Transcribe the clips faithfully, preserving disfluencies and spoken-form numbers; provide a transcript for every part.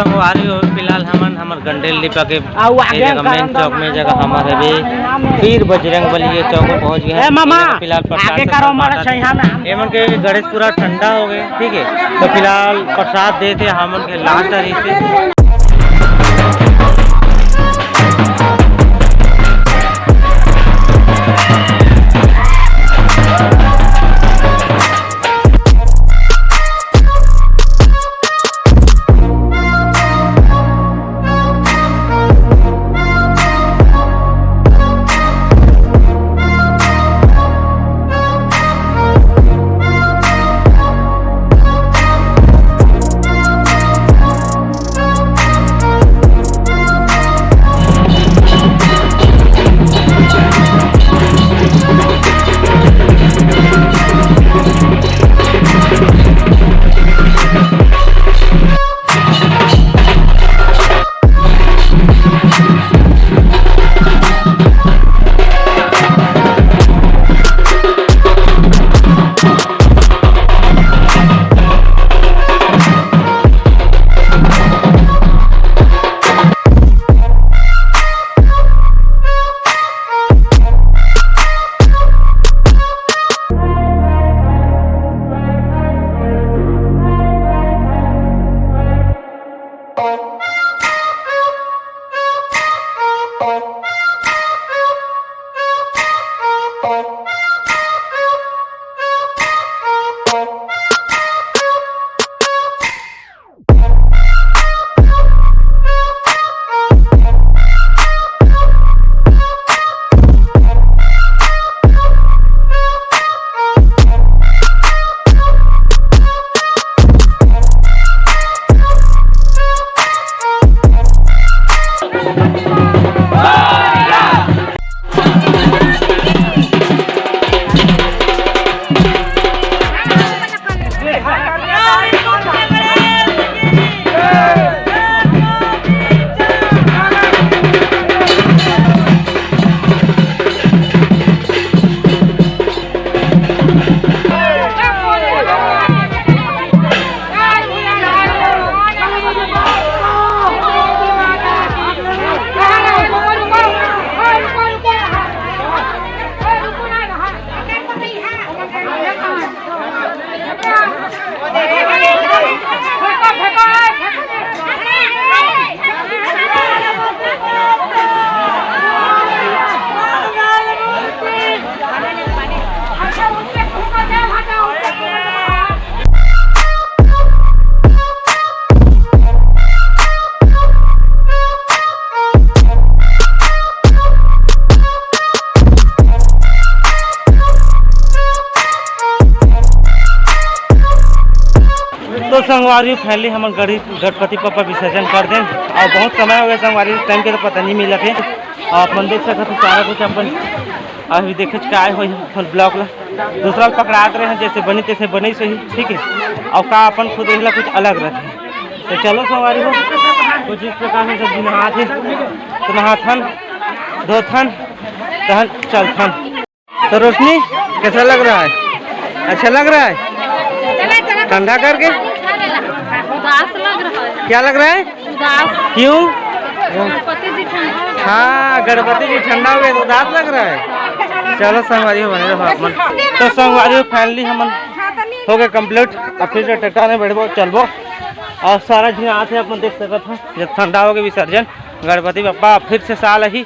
संगवारी हो, फिलहाल हमन हमर गंडेल लिपा के अउ ये आगे जगह मेन चौक में जगह हमर हवे वीर बजरंग बली, ये चौक में पहुंच गए हैं। ए मामा, ये जगह फिलहाल प्रसाद आगे सब करो, हमारा बांटा सही थे। हम एमन के गणेश पूरा ठंडा हो गए, ठीक है, तो फिलहाल प्रसाद देते हमन के लास्ट तारीख से। तो संगवारी, finally हमन गणपति बप्पा विसर्जन कर देन, अउ बहुत समय हो गया संगवारी, time के तो पता नहीं मिला थे। आप मन देख सकत हो, सारा कुछ अपन अभी देखे का आए हो अपन vlog ला, दूसरा पकड़ात रहे हैं, जैसे बनी तैसे बने सही, ठीक है। अउ का अपन खुद एला कुछ अलग रखे, तो चलो संगवारी हो, कुछ इस प्रकार से सब नहात हे, तो नहाथन, धोथन, तहन चलथन। तो रोशनी, कैसा लग रहा है? अच्छा लग रहा है? ठंडा करके? उदास लग रहा है। क्या लग रहा है? उदास। क्यों? गणपति जी ठंडा हो गए। हाँ, गणपति जी ठंडा हो गए तो उदास लग रहा है। चलो संगवारी हो, बने रहो आप मन। तो संगवारी हो, finally हमन हो गए complete। अब फिर से ट्रैक्टर में बैठबो, चलबो। अउ सारा झिन आत हे, अपन देख सकत हो, जब ठंडा हो गए विसर्जन गणपति बप्पा फिर से साल ही,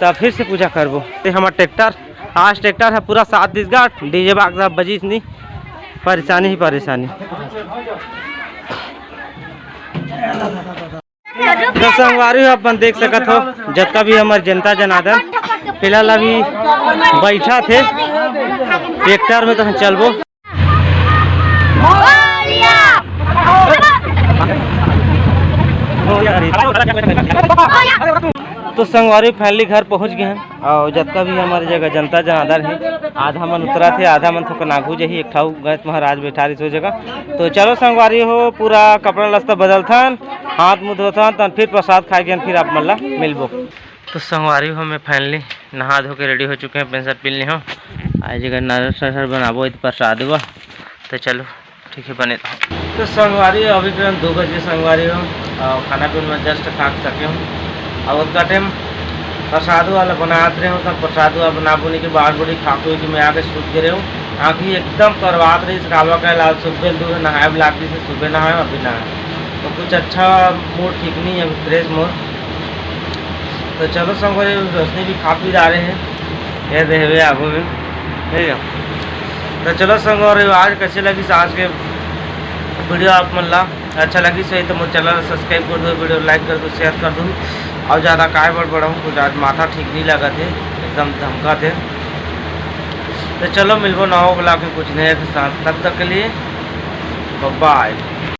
तब फिर से पूजा करबो। ये हमर ट्रैक्टर, आज ट्रैक्टर ह पूरा साथ दिस गा, DJ box ह बजिस नहीं, परेशानी ही परेशानी। तो संगवारी हो, अपन देख सकत हो, जतका भी हमर जनता जनार्दन फिलहाल अभी बैठा थे ट्रैक्टर में, तो हम चलबो। तो संगवारी, finally घर पहुंच गए हैं, अउ जतका भी हमर जगह जनता जनार्दन हे, आधा मन उतरा थे, आधा मन थोकन आगू जाही, एक ठाऊ गणेश महाराज बैठा रहिस ओ जगह। तो चलो संगवारी हो, पूरा कपड़ा लत्ता बदलथन, हाथ मुंह धोथन, तहन फिर प्रसाद खाए के फिर आप मन ला मिलबो। तो संगवारी हो, मैं finally नहा धो के ready हो चुके हैं, pant shirt पहन ले हो। आज अगर नरसर बनाबो इत प्रसाद बा, तो चलो ठीक है, बने रहो। तो संगवारी हो, अभी के दू बजे संगवारी हो, अउ खाना पीना मैं just खा के सके हूँ। अउ ओतका time प्रसाद वाला बनात रहे हूँ, तब प्रसाद वाला बना बुनी के बाहर बूढ़ी खा पी के मैं आके सूत गे रहे हूँ। आँखी एकदम करवात रही, कालवा का इलाज सुबह दू नहाए लाग से सुबह नहाए, अभी नहाए। तो कुछ अच्छा mood ठीक नहीं है, अभी fresh mood। तो चलो संगवारी, रोशनी भी खा पी जा रहे हैं, ये देहवे आगू में, ठीक है। तो चलो संगवारी, आज कैसे लगी आज के video आप मन ला? अच्छा लगी सही तो मोर channel subscribe कर दो, video like कर दो, share कर दो। अउ ज़्यादा काय बड़ बढ़ाऊँ, कुछ आज माथा ठीक नहीं लगा थे, एकदम धमका थे। तो चलो मिलबो नवा vlog में कुछ नया के साथ, तब तक के लिए bye bye।